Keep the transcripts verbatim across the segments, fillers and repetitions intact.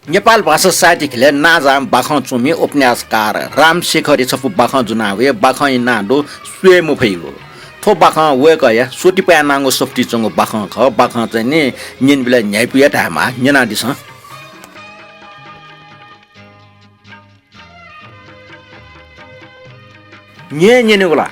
नेपाल भाषा साहित्य ख्यलय् नांजाःम्ह बाखं च्वमि उपन्यासकार रामशेखरया छपु बाखं ज्वनाः वये। बाखंया नां दु स्वये मफइगु। थ्व बाखं वय्कःया स्वतिपया नांगु सफुतिइ च्वंगु बाखं खः। बाखं चाहिँ नि न्यनेबलय् न्ह्याइपुया धायेमाः, न्यनादिसँ। न्यँ न्यनेगु ला?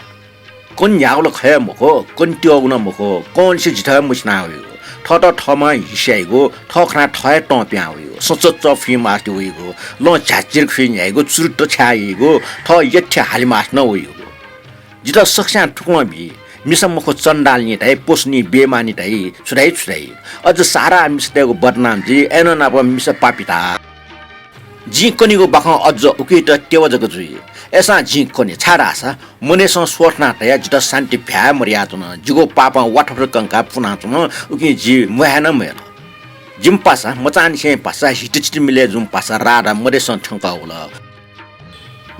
कन न्ह्याःगु ला खँ हे मखु, कन त्यःगु नं मखु, कंनिसें जिथः हे मछिना वइगु। थःत थःम्हं हिस्याइगु, थः खनाः थः हे तं पिहां वइगु, सचच्च फुइ मास्ति वइगु, लं झ्याच्चिर खुइ न्ह्याइगु, चुरुट्ट छाय् याइगु, थः यःथें हाले मास्ति नं वइगु। जितः सकस्यां थुकलं बी, मिसा मखु चण्डालनी धाइ, पशुनी बेमानी धाइ, छु धाइ छु धाइ। अझ सारा मिसातय्गु बदनाम जुइ, अय्नं नाप मिसा पापी धाः। जिं कनीगु बाखं अझ उकियात त्यवा जक जुइ। अय्सां जिं कने, छाय्धाःसा मनय्सं स्वथनाः तयाः जितः शान्ति भ्याये मदयाच्वन। जिगु पापं वाथफ्र कंकाः पुनाच्वन, उकिं जि म्वाये नं मयात। जिमि पासा मचांनिसें भाःसा हितचित मिलय् जूम्ह भाःसा राधा मदय्सं थ्यंकः वल।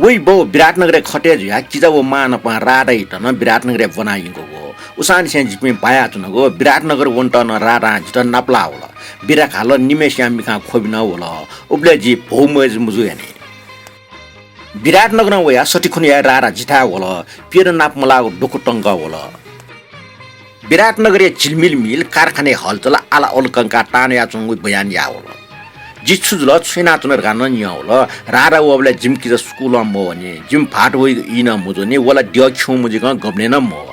वइ बौ विराटनगरय् खटे जुयाः किजा व मां नाप राधायात नं विराटनगरय् ब्वना यंकूगु। उसांनिसें जिपिं बायाच्वनागु। विराटनगर वनेत नं राधां जितः नापलाः वल। बिदा काल, निम्हय्सियां मिखां ख्वबि नं वल। उबलय् जि भौ मय्जु मजू यानि। विराटनगरं वयाः सति खुन्हु याये राधा जिथाय् वल। प्यदँ नाप मलाःगु दुःख तंकः वल। विराटनगरया झिलमिल मिल कारखानाया हलचल आलाओल कंकाः तां नयाच्वंगु बयान याः वल। जि छु जुल, छु यानाच्वन धकाः नं न्यं वल। राधा वःबलय् जिमि किजा सुकुलं मवःनि, जिमि भाःत वइगु ई नं मजूनि, व ला द्यः खिउँ मजुइकं गबलें नं मवः।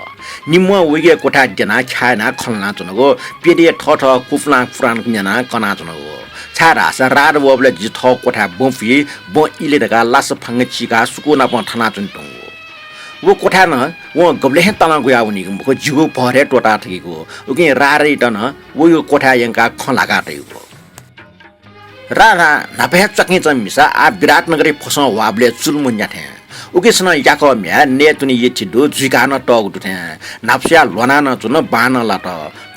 निम्हं वइगु क्वथाय् द्यनाः ख्याः यानाः खँ ल्हानाच्वनागु, प्यदँया थःथः कुपुलां पुराण न्यनाः कनाच्वनागु। छाय्धाःसा राधा वःबलय् जि थः क्वथाय् बँ पुइ, बँ इले धकाः लासा फांग चीकाः सुकू नाप थनाच्वनेत्यंगु। व क्वथाय् नं वं गबलें हे तालं गुयाः वनीगु मखु, जिगु भर हे त्वःताः थकीगु। उकिं राधायात नं वइगु क्वथाय् यंकाः खँ ल्हाकाः तइगु। राधा न्हापा हे च्वाकेंच्वंम्ह मिसा, आः विराटनगरय् फसं ह्वाःबलय् चुलुमु न्या थें। उकिसनं याकः म्ह्याय्, नयेत्वने यःथि दु, जुइकाः नं तःगु दु थें। न्हापा स्वयाः ल्ह्वनाः नं च्वन, बां नं लात।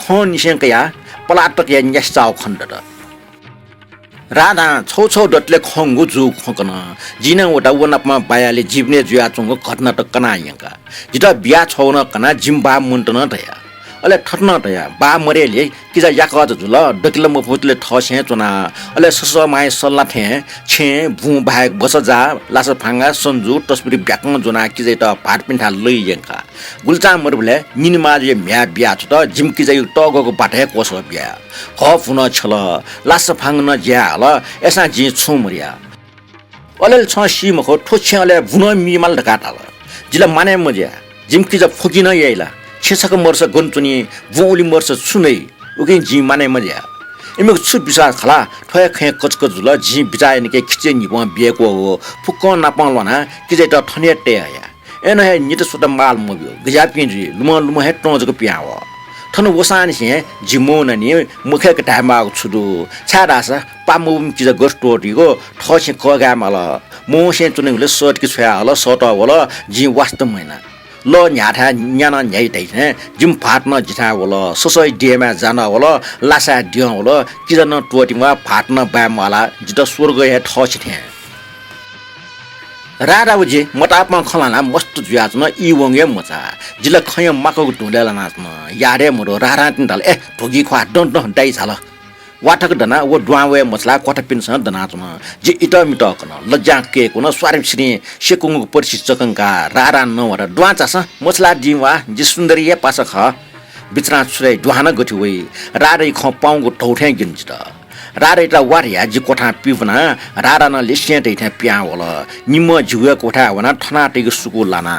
खं निसें कयाः पलाः तकया न्यासि चाःगु खने दत। राधां छगू छगू दतले खंगु जूगु खँ कन। जिं नं वयात व नाप बायालि जीवनय् जुयाच्वंगु घटनात कनाः यंका। जितः बिया छगू नं कनाः जिमि बाः मन्त नं धया। अले थथे नं धया, बाः मदयेलि किजा याकःचा जुल, दकले मफुतले थःसें च्वना। अले ससःमांया सल्ला थें छेँ, बुँ बाहेक बसजा, लासा फांगा, सन्जु, तस्बिर ब्याकं ज्वनाः किजायात भाःतपिन्थाय् लइ यंका। गुलिचां मदुबलय् निनिमाजया म्ह्याय् बियाछ्वत, जिमि किजायागु तःग्वःगु बात हे क्वसः बिया। घः भुं नं छ्यल, लासा फांग नं ज्याय् हल, अय्सां जिं छुं मधया। अले छं सी मखु, थ्व छेँय् अले बुँ नं मीमाल धकाः धाल। जि ला मानय् मज्या। जिमि किजा फ्वकि नं याइ ला? छेँ छकः मदुसा गन च्वनी, बुँ उलि मदुसा छु नइ? उकिं जिं मानय् मज्या। इमिगु छु विश्वास खला, थ्व हे खँय् कचकच जुल। जिं बिचाः यानाके खिचय् न्हिपं बियाक्वःगु फुक्कं नापं ल्वानाः किजायात थन हे तये हया। अय्नं हे नित स्वत माल मब्यू, गज्याःपिं जुइ, लुमं लुमं हे तं जक पिहां वः। थन वसांनिसें जि मवनानि, मखय्क धायेमाःगु छु दु? छाय्धाःसा पाः मबूम्ह किजा गथे त्वःतीगु, थःछेँ कःघाये माल। मवंसें च्वनेबलय् सःतके छ्वयाहल, सःतः वल, जिं वास्ता मयाना। लः न्ह्याथाय् न्या नं न्ह्याइ धाइ थें जिमि भाःत नं जिथाय् वल, ससःया देय्माय् जाना वल, लासाय् द्यं वल, किजा नं त्वःतिम्वाः, भाःत नं बाये म्वाला, जितः स्वर्गय् हे थःछि थें। राधा व जि मतापं खँ ल्हानाः मस्त जुयाच्वन, ई वंगु हे मचा। जि ला खँया माकःगु धुंलय् लानाच्वन, याद हे मदु। राधां तिनि धाल, ए, ध्वगी ख्वाः, दँ दँ, दाइ झाल। वाथक दनाः व दुहां वये मछालाः क्वथापिन्सं दनाच्वन। जि इतःमितः कन, लज्यां कय्कून, स्वारिमसिरिं स्यकूगु परिस्थिति चकंकाः राधां नवात, दुहां झासँ, मछालादिं वा, जि सुन्दरीया पासा खः। बिचारां छु धाइ, दुहां नं गथे वइ? राधाया खँ पाउँगु धौ थें ग्यन जितः। राधायात वा धयाः जि क्वथां पिब्वना, राधा नं लिसें तइ थें पिहां वल। निम्हं जिगु हे क्वथाय् वनाः थनातइगु सुकू लाना।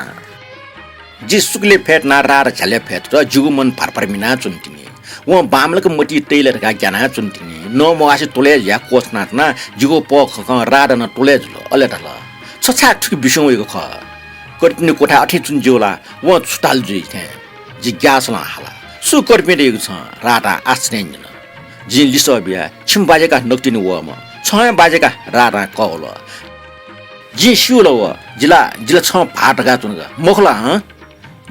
जि सुकुलय् फय्तनाः राधा झ्यालय् फय्तत, जिगु मन भरभर मिनाच्वन तिनि। वं बांमलाक मतिइ तइ ला धकाः ग्यानाच्वन तिनि। नमवासे त्वलय् जुयाः क्वछुनाच्वना, जिगु पःखखं राधा नं त्वलय् जुल। अले धाल, छ छाय् थुकी बिस्युं वइगु खः? कर्पिनि क्वथाय् अथें च्वने ज्यू ला? वं छु धाल जुइ थें। जि ग्याःसलं हाला, सु कर्पिं दइगु छं? राधां आश्चर्यं न्यन। जिं लिसः बिया, छिमि बाज्याकाः नकतिनि वःम्ह। छं हे बाज्याकाः, राधां कःवल। जिं स्यू ला व, जि ला, जि ला छं भाःत धकाः च्वना का, मखु ला हँ?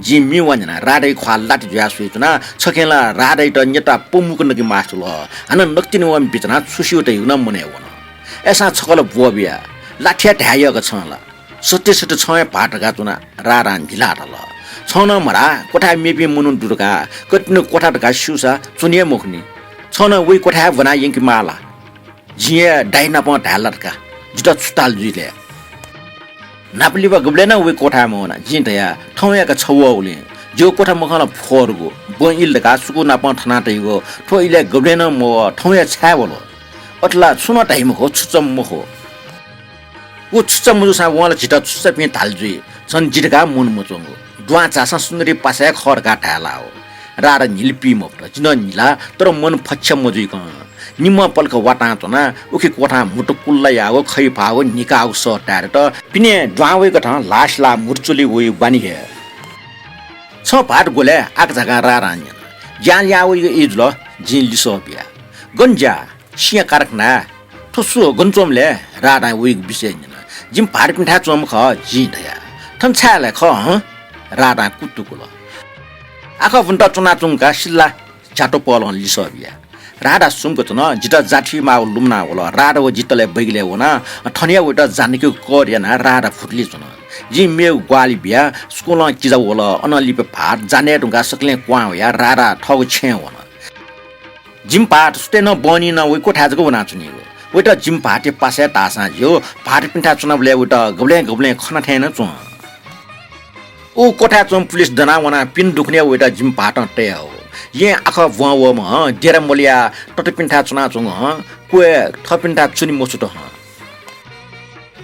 जिं मि वा न्यना, राधाया ख्वाः लाति जुयाः स्वयाच्वना, छखें ला राधायात न्यता पमुक नके मास्ति वल। हानं नकतिनि वःम्ह बिचारां छु स्यू धइगु नं मनय् वन। अय्सां छकः ला ब्वः बिया, लाति हे धाये यः का छं ला। सत्य सत्य छं हे भाःत धकाः च्वना, राधां न्हिलाः धाल। छं नं मधाः, क्वथाय् मेपिं मनू दु धकाः, कर्पिनि क्वथा धकाः स्यूसा च्वने हे मखुनि। छं नं वइ क्वथाय् ब्वनाः यंके माः ला? जिं हे दाइ नाप धाये ला धकाः, जितः छु धाल जुइ ले? न्हापालिपा गुबलें नं वइ क्वथाय् मवना। जिं धया, थौंया का छ वःगुलिं जिगु क्वथा मखं ला फ्वःगु। बँ इल धकाः सुकु नाप थना तइगु। थ्व इलय् गुबलें नं मवः, थौंया छाय् वल? अथे ला छुं नं धाइ मखु, छुच्चा मखु। व छुच्चा मजूसां वं ला झीत छुच्चापिं धाल जुइ। झन जि धकाः मन मच्वंगु। दुहां झाःसां सुन्दरी पासा हे खः धकाः धाये लाः। राधा न्हिला पी मफुत। जि नं न्हिला, तर मन फच्छा मजुइकं। निम्ह पलख वातां च्वना, उखे क्वथां म्हुतु कुल्ला याःगु, खइ फाःगु, न्हिकाःगु सः तायेत पिने दुहां वइकथं ल्हाः सिलाः म्हुतु च्वली वइ बानी हे। छं भाःत ग्वलय् आकाझाकां राधां न्यन। ज्यां ल्याहां वइगु ई जुल, जिं लिसः बिया। गन ज्या? सिंया कारखानाय्। थ्व सु, गन च्वंम्ह ले? राधां वइगु विषय न्यन। जिमि भाःतपिन्थाय् च्वंम्ह खः, जिं धया। थन छाय् ले खः हँ? राधां कुतुकुल। आखः ब्वनेत च्वनाच्वंगु का सिल्ला, झ्यातुपलं लिसः बिया। राधा सुम्क च्वन, जितः जाथुइ माःगु लुमना वल। राधा व जि तले बैगलय् वना, थन हे वइत जानेकेगु कर यानाः राधा फुतुलि च्वन। जिं मेगु ग्वाहालि बिया, स्कूलं किजा वल, अनं लिपा भाःत जाने धुंकाः सकलें क्वहां वयाः राधा थःगु छेँय् वन। जिमि भाःत सुथय् नं बहनी नं वइ क्वथाय् जक वनाच्वनीगु। वइत जिमि भाःतया पासा हे धाःसां ज्यू, भाःतपिन्थाय् च्वनाबलय् वइत गबलें गबलें खना थें नं च्वं। उ क्वथाय् च्वंम्ह पुलिस दनाः वनाः पिने दुखुने वइत जिमि भाःतं तयाहःगु। येँ आखः ब्वं वःम्ह हं, देरा मलयाः ततापिन्थाय् च्वनाच्वंगु हं, क्वय् थःपिन्थाय् च्वने मछुत हं।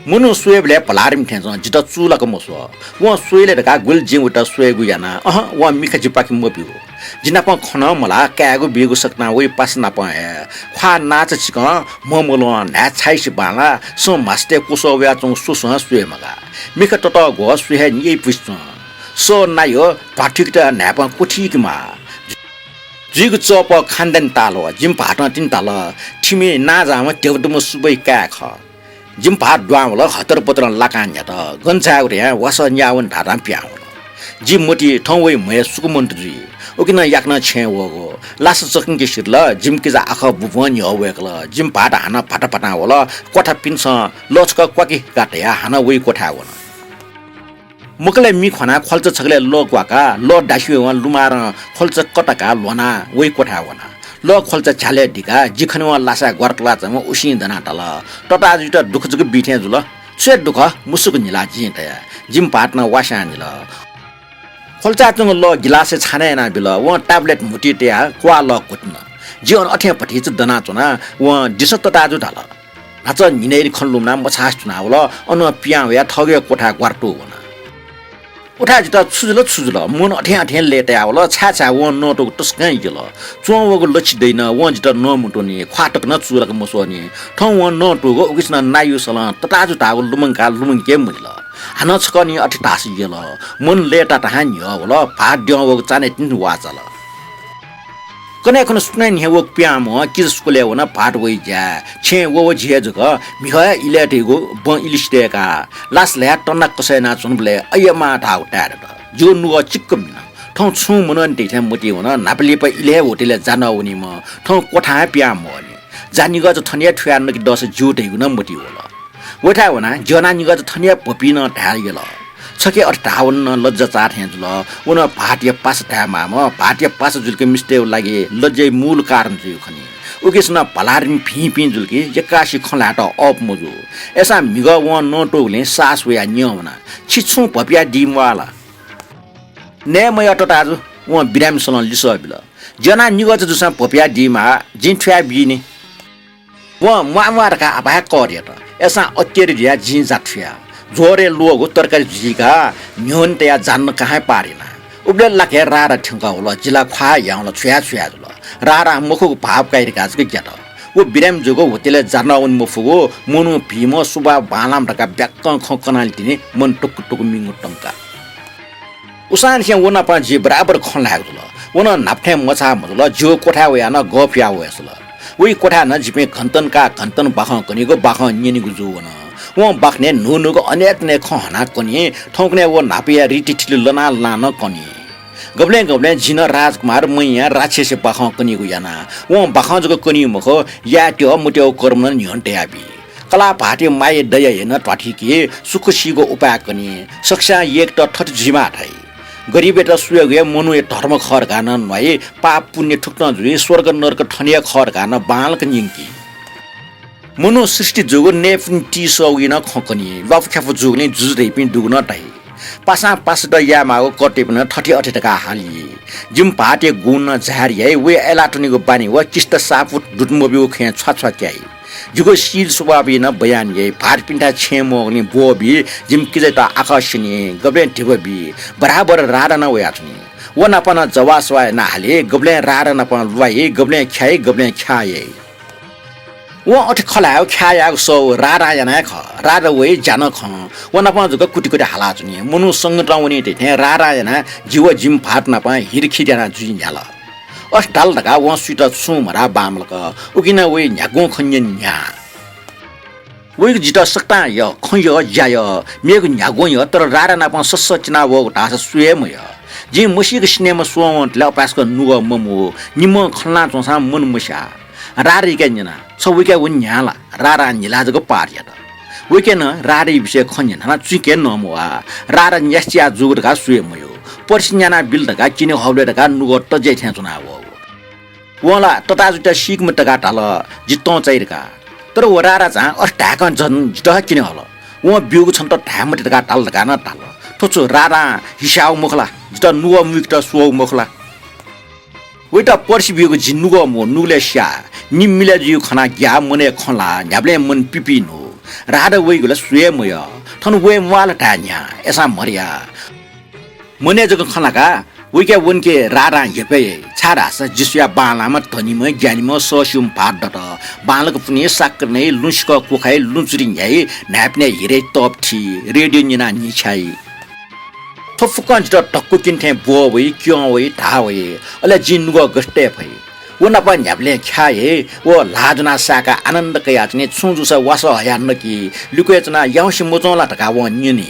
मनू स्वयेबलय् भलारिम थें च्वं, जितः चूलाक मस्वः। वं स्वये ले धकाः गुलि जिं वइत स्वयेगु याना, अहँ, वं मिखा जिपाखे मब्यू। जि नाप खँ नं मल्हाः, कायेगु बीगु सकतां वइ पासा नाप हे। ख्वाः नाचा चिकं, म्हमलं न्हाय् छाइसे बांलाः, सँ म्हासितय् क्वसः वयाच्वंगु स्वसं स्वये मगाः। मिखा ततःग्वः स्वये हे न्यइपुसे च्वं। सः नाय् ध्वाथुइकेत न्हाय्पं क्वथुइके माः। जुइगु चःपः खानदानी ताल व। जिमि भाःतं तिनि धाल, थिमि नांजाःम्ह ध्यबा दुम्ह सुबुइ काय् खः। जिमि भाःत दुहां वल, हतरपतरं लाकां न्ह्यात। गन झायेगु धयां वासः न्याः वने धाःथां पिहां वल। जि मति, थौं वइ म्हय् सुकु मन्त जुइ। उकिं नं याकनं छेँय् वःगु। लासा चकंके सिधल, जिमि किजा आखः बुब्वं न्ह्यः वय्कल। जिमि भाःत हानं भाताभातां वल। क्वथापिन्सं लः छकः क्वाकि का धयाः हानं वइ क्वथाय् वन। मकलय् मि ख्वानाः ख्वल्चा छकलय् लः क्वाकाः, लः दासिवं लुमारं ख्वल्चा कताकाः ल्ह्वनाः वइ क्वथाय् वना। लः ख्वल्चा झ्यालय् दिकाः जि खनेवं लासाय् ग्वारा तुलाच्वंम्ह उसिं दनाः धाल, तताजुइत दुःख जक बी थें जुल। छु हे दुःख? मुसुक न्हिलाः जिं धया। जिमि भाःतं वास्यां न्हिल। ख्वल्चाय् च्वंगु लः गिलासय् छानय् यानाबिल। वं टाब्लेट म्हुतुइ तयाः क्वाः लः क्वतिन। जि अन अथें भतिचा दनाच्वना। वं दिसँ तताजु धाल। न्हाचः न्हिनय् खँ लुमनाः मछासे थुनावल। अनं पिहां वयाः थःगु हे क्वथाय् ग्वारा तू वना। उथाय् जितः छु जुल छु जुल, मन अथें अथें लय्तायावल। छाय् छाय् वं नँ त्वःगु तसकं यल। च्वं वःगु लच्छि दइ नं वं जितः नँ मत्वनी, ख्वाः तक नं चूलाक मस्वःनि। थौं वं नँ त्वःगु उकिसनं नायु सलं तताजु धाःगु लुमंकाः लुमंके मजिल। हानं छकः निं अथे धाःसा यल। मन लय्ताः तहां न्ह्यः वल। भाःत द्यं वःगु चान्हय् तिनि वाचाल। कन्हय् खन सुथय् न्ह्यः वःगु पिहां म्हं किजा स्कूलय् वनाः भाःत वइ ज्याय्। छेँय् व व झी हे जक। म्हिगः हे इलय् धइगु बँ इलि सिधय्काः लासा ल्हाय् तन्ना कसा यानाच्वंबलय् अय्‌या मां धाःगु ताये दत। जिगु नुगः चिक्क मिन। थौं छुं मनूनि दइ थें मतिइ वन। न्हापालिपा इलय् हे होटलय् जा नः वनीम्ह। थौं क्वथां हे पिहां म्हःनि। जा निगःचा थन हे थुयाः नके दःसा ज्यू धइगु नं मतिइ वल। वथाय् वनाः ज्यना निगःचा थन हे भपिं नं धाये यल। छखे अथे धाः वन नं लज्जा चाः थें जुल। व नं भाःतया पासा धाये माःम्ह, भाःतया पासा जुलिक मिस्तय्‌गु लागि लज्जाया मूल कारण जुइगु खनी। उकिसनं भलारिम भिंपिं जुलिक यक्कासि खँ ल्हायेत अःपु मजू। अय्‌सां म्हिगः वं नँ त्वःगुलिं साहस वयाः न्यं वना। छि छुं भपिया दीम्वाः ला? नये मयः तताजु, वं बिरामी सलं लिसः बिल। ज्यना निगःचा जूसां भपिया दीमाः, जिं थुयाः बीनि। वं म्वाः म्वाः धकाः आपाः हे कर यात। अय्‌सां अत्तेरी जुयाः जिं जा थुया। ज्वरय् ल्वःगु तरकारी जुइकाः न्ह्यःने तयाः जा नकाः हे पार याना। उबलय् लाखे रारा थ्यंकः वल। जि ला ख्वाः ह्याउँल, छु याये छु याये जुल। रारां मखुगु भाव काइ धकाः जक ग्यात। व बिरामी जूगु होटलय् जा नः वने मफुगु, मनू भिंम्ह, स्वभाव बांलाःम्ह धकाः ब्याक्कं खँ कनालि तिनि मन टुक्क टुक्क मिंगु तंका। उसांनिसें व नाप जि बराबर खँ ल्हायेगु जुल। व नं न्हापा थें मछाः मजुल, जिगु क्वथाय् वयाः नं गफ याः वय् सल। वइ क्वथाय् नं जिपिं घन्टन का घन्टन बाखं कनीगु, बाखं न्यनीगु जू वन। वं बाखनय् न्हू न्हूगु अनेत नये खँ हनाः कनी, थौंकन्हय् व न्हापाया रीतिथिति लनाः लनाः नं कनी। गबलें गबलें जि नं राजकुमार, मय्‌या राक्षसया बाखं कनीगु याना। वं बाखं जक कनी मखु, याये त्यः मत्यःगु कर्म नं न्ह्यःने तयाबी। कलाः भाःतया माया दया हे नं ध्वाथुइके सुख सीगु उपाय कनी। सकस्यां यय्‌केत थथे जुइमाः धाइ। गरिबयात स्वयेगु हे मनूया धर्म खः धकाः नं न्वाइ, पाप पुण्य थुकथं जुइ, स्वर्ग नरक थन हे खः धकाः नं बांलाक न्यंकी। मनू सृष्टि जूगु नयेपिं ति सःगुइ नं खँ कनी, ल्वापु ख्यापु जूगुलिं जुजु धइपिं दुगु नं धाइ। पासां पासा यायेमाःगु कर्तव्य नं थथे अथे धकाः हाली। जिमि भाःतया गुण नं जाहेर याइ, वया अय्लाः त्वनेगु बानी व किस्त सापु दुत मब्यूगु खँय् छ्वाछ्वा क्याइ। जिगु शील स्वभावइ नं बयान याइ, भाःतपिन्थाय् छेँ मवःगुलिं ब्वःबी, जिमि किजायात आकर्षण याइ, गबलें धिबा बी, बराबर राधा नं वयाच्वनी। व नाप नं जवाःसवाः याना हाले, गबलें राधा नाप ल्वाइ, गबलें ख्याइ, गबलें ख्याः याइ। वं अथे खँ ल्हायेगु ख्याः यायेगु सः व राधां याना हे खः। राधा वइ ज्या नं खं। व नाप जक कुतिकुति हालाच्वनी। मनू संगतं वनी धइथें राधां यानाः जि व जिमि भाःत नाप हिरखिर यानाः जुइ न्ह्याल। अथे धाल धकाः वं सुइत छुं मधाः बांमलाक। उकिं नं वइ न्ह्यागुं खँ न्यने न्ह्याः। वइगु जितः सकतां यः, खँ यः, ज्या यः, मेगु न्ह्यागुं यः, तर राधा नाप ससः चिना वःगु धाःसा सु हे मयः। जिं मसीक सिनेमा स्वः वं धले अपाय्सकं नुगः ममू, निम्हं खँ ल्हानाच्वंसां मन मस्याः। राधायाके न्यना, छ वइके वने न्ह्याः ला? राधां न्हिला जक पार यात। वइके नं राधाया विषयय् खँ न्यनाः नं चुइके नमवाः। राधा न्यासि चिया जूगु धकाः सु हे मयू। पर्सि न्यानाबिल धकाः क्यने हःबलय् धकाः नुगः तज्याइ थें च्वना वःगु। वं ला तताजुइत सीक मते धकाः धाल, जि तं चाइ धकाः। तर व राधा चाहिँ अथे धाय्कं झन जितः हे क्यने हल। वं ब्यूगु छन्त धाये मते धकाः धाल धकाः नं धाल। थ्व छु राधां हिस्याःगु मखु ला? जितः नुगः मुइकेत स्वःगु मखु ला? वइत पर्सि ब्यूगु जि नुगः मू, नुगलय् स्याः। निम्ह मिले जुइगु खनाः ग्याः, मनय् खँ ल्हाः, न्ह्याबलें मन पिपिनु। राधा वइगु ला सु हे मयः। थन वये म्वाः ला धाये न्ह्याः, अय्सां मदया। मनय् जक खँ ल्हाकाः वइके वनेके राधां हेपय् याइ, छाय्धाःसा जि स्वयाः बांलाःम्ह धनीम्ह, ज्ञानीम्ह, सःस्यूम्ह भाःत दत। बांलाक पुन्हि साक्क नइ, लुँसिकः क्वखाइ, लुँचुरि न्ह्याइ, न्हाय्पनय् हिरय् तःप थी, रेडियो न्यनाः न्हिछ्याइ। थ्व फुक्कं जितः धक्वकिनि थें ब्वः वइ, क्यं वइ, धाः वइ। अले जिं नुगः गथे तये फइ? व नाप न्ह्याबलें ख्याः याइ, व ल्हाः ज्वनाः साय्काः आनन्द कयाच्वनी। छुं जूसा वासः हयाः नकी, लिक्वय् च्वनाः याउँसे मच्वं ला धकाः वं न्यनी।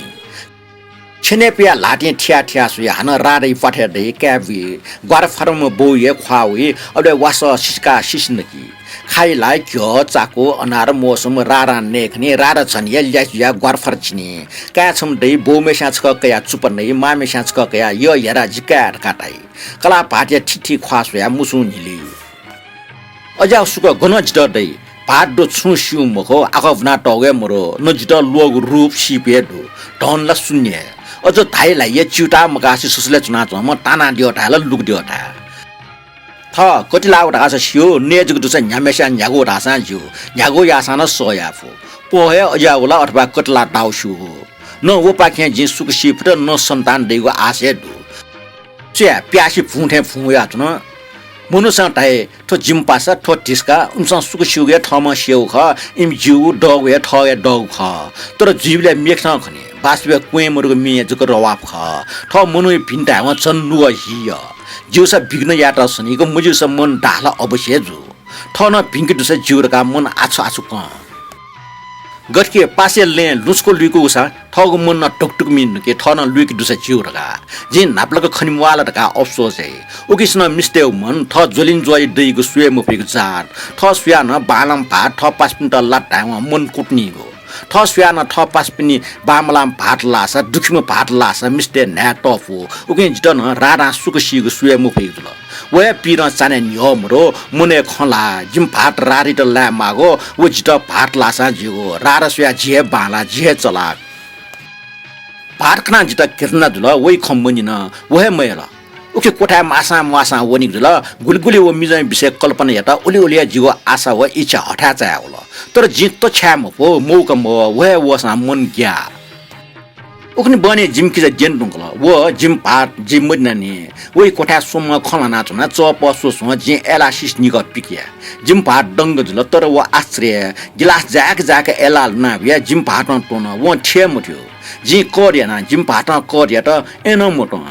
छेनय् पुयाः ल्हातिं थिया थिया स्वया, हानं राधाया प्वाथय् दइ, काय् बुइ। ग्वाराफाराम्ह बौया ख्वाः वइ, अबलय् वासः सिसकाः सिसि नकी। खाइ लाइ, घ्यः, चाकु, अनार, मौसम राधां नये खनी, राधा झन हे ल्यासे जुयाः ग्वाराफारा चिनी। काय् छम्ह दइ, बौम्हेस्यां छकः कयाः चुपा नइ, मांम्हेस्यां छकः कयाः यः हेरा जि काय् धकाः धाइ। कलाः भाःतया थीथी ख्वाः स्वयाः मुसुं न्हिली। अज्याःगु सुख गनं जितः दइ? भाःत दु छुं स्यू मखु, आखः ब्वनातःगु हे मदु, न जितः ल्वःगु रूप सीप हे दु। धन ला शून्य हे। अझ धाइ ल्हाइ हे च्यूताः मकासे सुसलय् च्वनाच्वंम्ह तानाद्यः धाये ला लुगद्यः धाये। थः कतिलाःगु धाःसा स्यू, नये जक दुसा न्ह्याम्हेस्यां न्ह्यागु धाःसां ज्यू, न्ह्यागु याःसां नं सह याये फु। प्वः हे अज्याःगु ला अथवा कतिलाः दाउ स्यू हो। न वपाखें जिं सुख सी फुत, न सन्तान दइगु आश हे दु। छु याये, प्यासि भुं थें भुं वयाच्वन। मनूसं धाइ, थ्व जिमि पासा, थ्व धिस्का, इमिसं सुख स्यूगु हे थःम्हं स्यू खः, इमि ज्यूगु दःगु हे थः हे दःगु खः। तर जुइबलय् मेखसं खनी, वास्तवय् क्वँय् मदुगु मिं हे जक रवाफ खः। थः मनूया भिंतुं धायेवं झन नुगः हि यः। ज्यूसा विघ्न यायेत सनीगु, मज्यूसा मन दाहला अवश्य हे जू। थः नं भिंके दुसा ज्यू धकाः मन आछु आछु कं। गथेकि पासाया लँय् लुँचुक लुइकूगुसा थःगु मन नं धुकधुकमिं नुकी, थः नं लुइके दुसा ज्यू धकाः। जिं न्हापालाक खने म्वाःल धकाः अफसोस याइ। उकिसनं मिस्तय्गु मन थः ज्वलिंज्वःया दइगु स्वये मफइगु जात। थः स्वयाः नं बांलाःम्ह भाःत थः पासापिन्त लात धायेवं मन कुतुनीगु। थः स्वयाः नं थः पासापिनि बांमलाःम्ह भाःत लाःसा, दुखिम्ह भाःत लाःसा मिस्तय् न्हाय् तःपु। उकिं जितः नं राधां सुख सीगु स्वये मफइगु जुल। व हे पीरं चान्हय् न्ह्यः मदु, मनय् खँ ल्हाः, जिमि भाःत राधायात लाये माःगु, व जितः भाःत लाःसां ज्यूगु, राधा स्वयाः जि हे बांलाः, जि हे चलाक। भाःत खनाः जितः घृणा जुल, वइ खँ मन्यन, व हे मयल। उखे क्वथाय् माःसां म्वाःसां वनीगु जुल, गुलि गुलि व मिजंया विषय कल्पना यात, उलि उलि हे जिगु आशा व इच्छा हथाय् चायावल। तर जिं तछ्याये मफु, मौका मवः, व हे वःसां मन ग्याः। उखुन्हु बहनी जिमि किजा द्यने धुंकल। व जिमि भाःत जि मदिनानि। वइ क्वथाय् स्वम्हं खँ ल्हानाच्वना, चःपः स्वस्वं जिं अय्लाः सिस निकः पिकया। जिमि भाःत दंग जुल, तर व आश्चर्य। गिलास जाय्क जाय्क अय्लाः लुनाबिया, जिमि भाःतं त्वन, वं थथे मथ्यू। जिं कर याना, जिमि भाःतं कर यात, अय्नं मत्वं।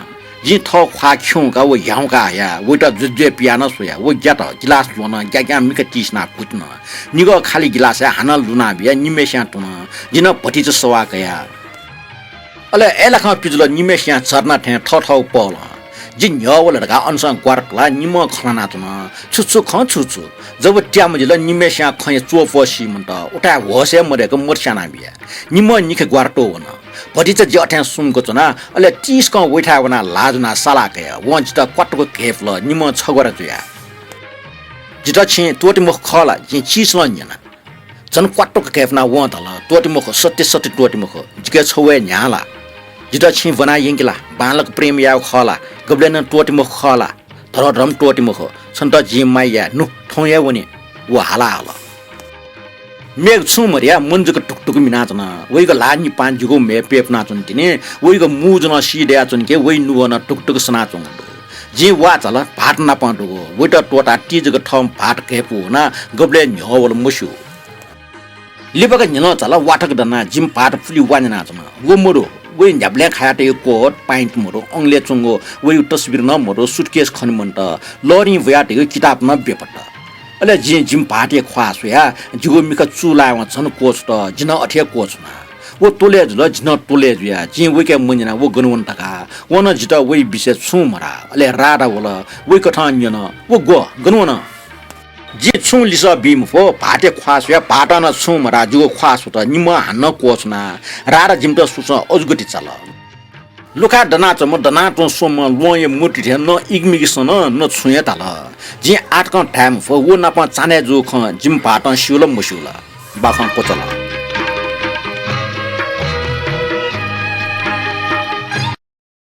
जिं थः ख्वाः खिउँका व ह्याउँका हया, वइत ज्वजलपा बियाः नं स्वया। व ग्यात, गिलास ल्वन, ग्याग्यां मिखा तिसिनाः कुतिन। निगः खालि गिलासय् हानं लुनाबिया, निम्हय्सियां त्वन। जिं नं भतिचा सवाः कया। अले अय्लाखं पिजुल निम्हय्सियां झरना थें थःथःगु पहलं। जि न्ह्यः वल धकाः अनसं ग्वारा तुलाः निम्हं खँ ल्हानाच्वन। छु छु खँ छु छु। जब त्यामजिल निम्हय्सियां खँया च्वःपः सी मन्त। उथाय् होश हे मदय्क मत स्यानाबिया। निम्हं निखे ग्वारा त्वःवन। भतिचा जि अथें सुम्क च्वना, अले तिसकं वइथाय् वनाः ल्हाः ज्वनाः साला कया। वं जितः क्वातुक घय्पुल, निम्हं छग्वारा जुयाः। जितः छिं त्वःते मखु खः ला? जिं चिचलं न्यना। झन क्वातुक घय्पुना वं धाल, त्वःति मखु, सत्य सत्य त्वःति मखु। जिके छगू हे न्ह्याः ला? जितः छिं ब्वना यंकि ला? बांलाक प्रेम यायेगु खः ला? गबलें नं त्वःति मखु खः ला? धरोधरं त्वःति मखु। छन्त जिं माया याये, नु, थौं हे वने। व हाला हल। मेघ छुं मधया, मन जक टुकटुक मिनाच्वन। वइक ल्हाः निपां जिगु म्हे प्यपुनाच्वन तिनि। वइक मू जनं सी दयाच्वन कि वइ नुगः नं टुकटुक सनाच्वंगु दु। जिं वा चाल, भाःत नापं दुगु। वइत त्वःताः ति जक थःम्ह भाःत घय्पु वना, गबलें न्ह्यः वल मस्यू। लिपा का न्हिलं चाल, वाथक दनाः जिमि भाःत पुलि वा न्यनाच्वन। व मदु, वइ न्ह्याबलें खायातःगु कोट, पाइन्ट मदु, अंगलय् च्वंगु वइगु तस्बिर नं मदु, सुटकेस खने मन्त, लरिं ब्वयातःगु किताब नं बेपत्ता। अले जिं जिमि भाःतया ख्वाः स्वयाः जिगु मिखा चूलायेवं झन क्वछुत, जि नं अथे हे क्वछुना। व त्वलय् जुल, जि नं त्वलय् जुया, जिं वइके मन्यना व गन वन धकाः। वं नं जितः वइ विषयय् छुं मधाः। अले राधा वल, वइकथं न्यन, व ग्व, गन वन? जिं छुं लिसः बी मफु, भाःतया ख्वाः स्वयाः भाःतं नं छुं मधाः, जिगु ख्वाः स्वत, निम्हं हानं क्वछुना। राधा जिमित सुचं अजूगति चाल। लुखाय् दनाच्वंम्ह दनाच्वँ स्वम्ह ल्वहंया मूर्ति थें न इगिमिगि सन, न छुं हे धाल। जिं आतकं धाये मफु, व नाप चान्हय् जूगु खँ जिमि भाःतं स्यू ला मस्यू ला? बाखं क्वचाल।